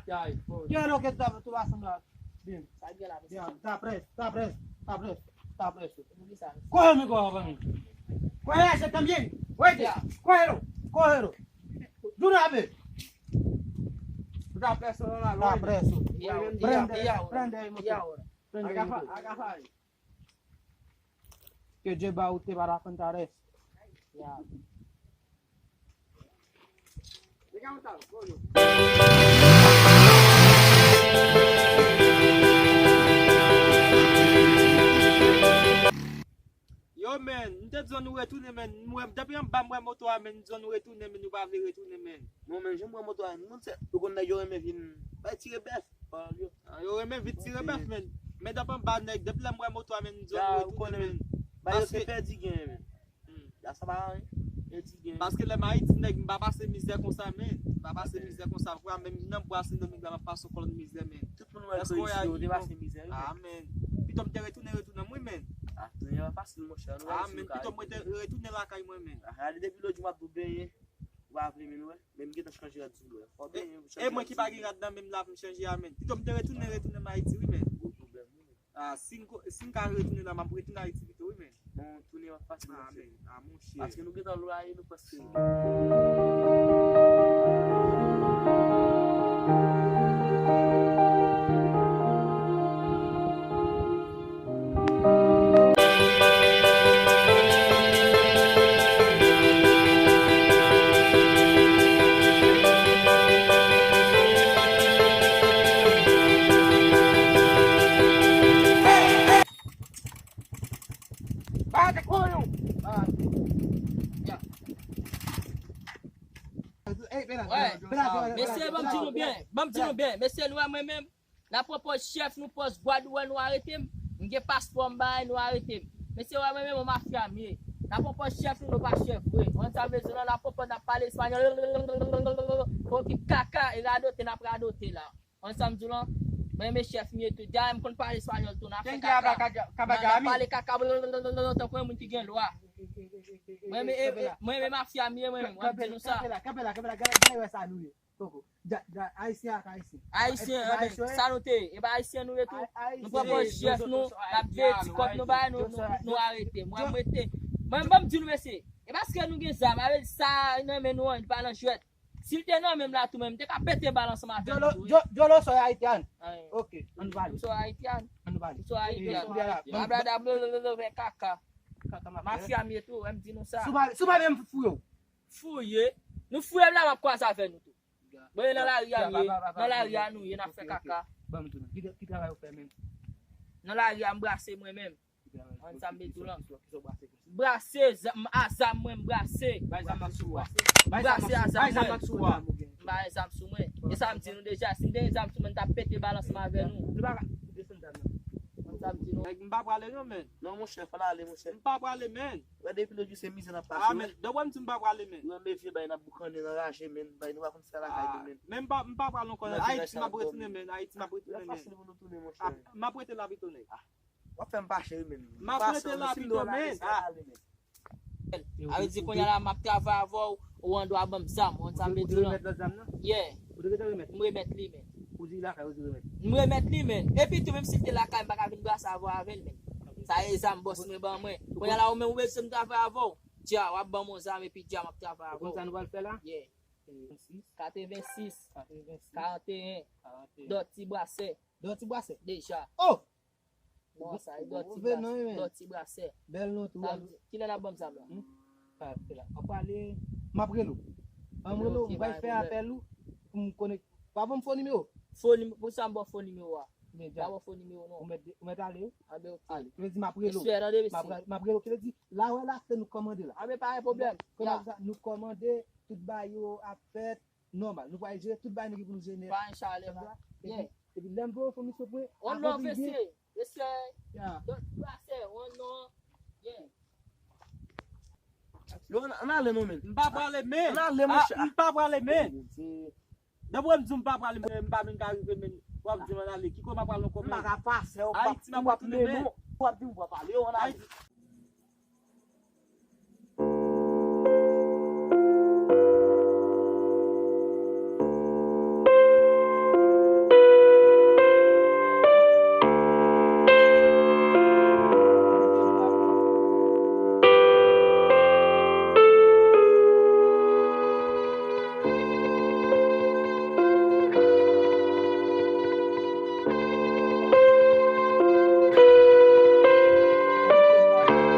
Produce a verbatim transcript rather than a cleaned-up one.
Quiero que tú, tú vas a andar bien. Ya, está preso, está preso, está preso, está preso. Coge mi cojo para mí. Coge ese también. Oye, cógelo, cógelo. De una vez. Está preso, no la. Está preso. Prende, prende ahí, muchacho. Prende ahí, muchacho. Que lleva usted para contar eso. Ya. Yo, men, m te di w nou retounen, men. M wè, depi anba m wè moto a, men, m di w nou retounen, men nou pa vle retounen, men. Non, men, jan m wè moto a, nou konn se, ou konn nèg yo renmen vin bay tire bèf, pa yo. Ah, yo renmen vin tire bèf, men. Men depi anba nèg, depi lè m wè moto a, men, m di w nou retounen, men. Ba yo se pèdi gen, men. Hmm. Ya sa pa anyen. Pèdi gen. Paske lè m Ayiti, nèg, m pa pase mizè konsa, men. M pa pase mizè konsa. Frè, menm nan bwa Sendomeng la, m ap pase yon kòlonn mizè, men. Tout moun wè ke isi yo te pase mizè, wi, men. Ah, men. Pito m te retounen, retounen, wi, men. Ah, tounen pa fasil, monchè. Nou wè isi nou ka retounen. Ah, men, pito m rete retounen lakay mwen, men. Ah, gade depi lòt jou m ap tou benyen. Ou pa vle, men, nou wè. Men m gentan chanje rad sou mwen. Fò benyen, ou chanje rad sou mwen. E mwen ki pa gen rad nan men m la pou m chanje a, men. Pito m te retounen, retounen m Ayiti, wi, men. Gwo pwoblèm, wi, men. Ah, si n ko-, si n ka retounen la, m ap retounen Ayiti pito, wi, men. Bon, tounen pa fasil, monchè. Ah, men, ah, monchè. Paske nou gentan lwaye, nou prèske. Mesye, ban m di nou byen, ban m di nou byen. Mesye, nou wè mwen menm, n ap pran pòz chèf nou, pòz vwad, ou wè nou arete m. M gen paspò m bay, nou arete m. Mesye, ou wè mwen menm, yon mafya m ye. N ap pran pòz chèf nou, nou pa chèf vre. Ou konn sa m vle di w la, n ap pran pòz, n ap pale espanyòl. Fò ki kaka, e radote, n ap radote la. Konn sa m di w lan? Mwen menm chèf m ye tou. Dayè m konn pale espanyòl tou, n ap fè kaka. N ap pale kaka, tankou yon moun ki gen lwa. Mwen menm, e, e, mwen menm mafya m ye, mwen menm, w ap di nou sa. Kanpe la, kanpe la, kanpe la, gade, gade wè sa nou ye. Poko. Ayisyen ak Ayisyen. Ayisyen, e ben, sa nou te ye? E pa Ayisyen nou ye tou? Nou pran pòz chèf nou, n ap veye ti kòb nou bay, nou, nou, nou arete. Mwen, mwen te, mwen, ban m di nou, mesye, e paske nou gen zam, sa vle di sa nan men nou an, li pa nan jwèt. Si l te nan men m la tou, men m te ka pete bal ansanm avè nou tou, wi. Yo lo soy haitiano. Ok, ann pale. Yo soy haitiano. Ann pale. Yo soy haitiano. Abrada, vè kaka. Mafya m ye tou, wè m di nou sa. Si w pa, si w pa menm fouye w. Fouye. Nou fouye m la, m ap kwaze avè nou tou. Bon, e nan lari a m ye. Nan lari a nou ye, n ap fè kaka. Ban m tounen. Ki, ki travay ou fè menm? Nan lari a, m brase mwen menm. Konn sa m vle di w lan. Brase, zam, a zam mwen, m brase. M brase a zam mwen. M pa gen zam sou mwen. E sa m di nou deja, si m te gen zam sou mwen, m t ap pete bal ansanm avè nou. Konn sa m di nou. Nèg, m pa prale non, men. Non, monchè, fò n ale, monchè. M pa prale, men. Wè, depi lòt jou se mizè n ap pase, men. Dapre m di m pa prale, men. Ou renmen vye bay n ap boukannen nan raje, men. Bay nou pa konn sa lakay nou, men. Men m pa, m pa pral ankò. Ayiti, m ap retounen, men. Ayiti, m ap retounen, men. Fasil pou nou tounen, monchè. M ap rete la pito, nèg. W ap fè m fache wi, men. M ap rete la pito, men. Sa vle di kounye a la m ap travay avè w, ou andwa ban m zam, ou konn sa m vle di w lan. Ou te remèt lòt zam nan? Yeah. Ou te gentan remèt? M remèt li, men. Ou di lakay ou di remèt? M remèt li, men. Epi tou, menm si l te lakay, m pa ka vin brase avè w avè l, men. Sa e zam bòs mwen ban mwen. Kounye a la, ou menm ou bezwen m travay avè w. Dja, w ap ban m yon zam epi dja m ap travay avè w. Ou konn sa nou pral fè la? Yeah. Katrevensis, karanteyen, Dòti Brasè. Dòti Brasè? Deja. Oh! Non, sa e Dòti Brasè. Dòti Brasè. Bèl non tou. Kilè n ap ban m zam la? Hmm? Pa, se la. W ap pale, m ap rele w. An m rele w, m pral fè apèl ou pou m konek-, pa ban m fo nimewo. Fo nimewo, pou sa m ba w fo nimewo a. Pa ba w fo nimewo non. Ou mèt, ou mèt ale wi. Anben, oke. Ale. Ki vle di m ap rele w. Espè tande, mesye. M ap, m ap rele w, ki vle di, la wè la, se nou kòmande la. Anben, pa gen pwoblèm. Konnen sa, nou kòmande, tout bagay yo ap fèt. Nòmal. Nou pral jere tout bagay nou gen pou nou jere nèt. Pa gen chalè, frè. Epi, epi lè m voye w fò misye pran. One love, mesye. Mesye. Dòt brasè, one love. Yeah. Yo, ann, ann ale non, men. M pa prale, men. Ann ale, monchè. M pa prale, men. Dapre m di w m pa prale, men, m pa menm ka rive, men. W ap di m ann ale. Ki kote m ap prale ankò, men? M pa ka pase, w ap, Ayiti, m ap retounen, men. W ap di m w pa prale, yo, ann ale. Ayiti.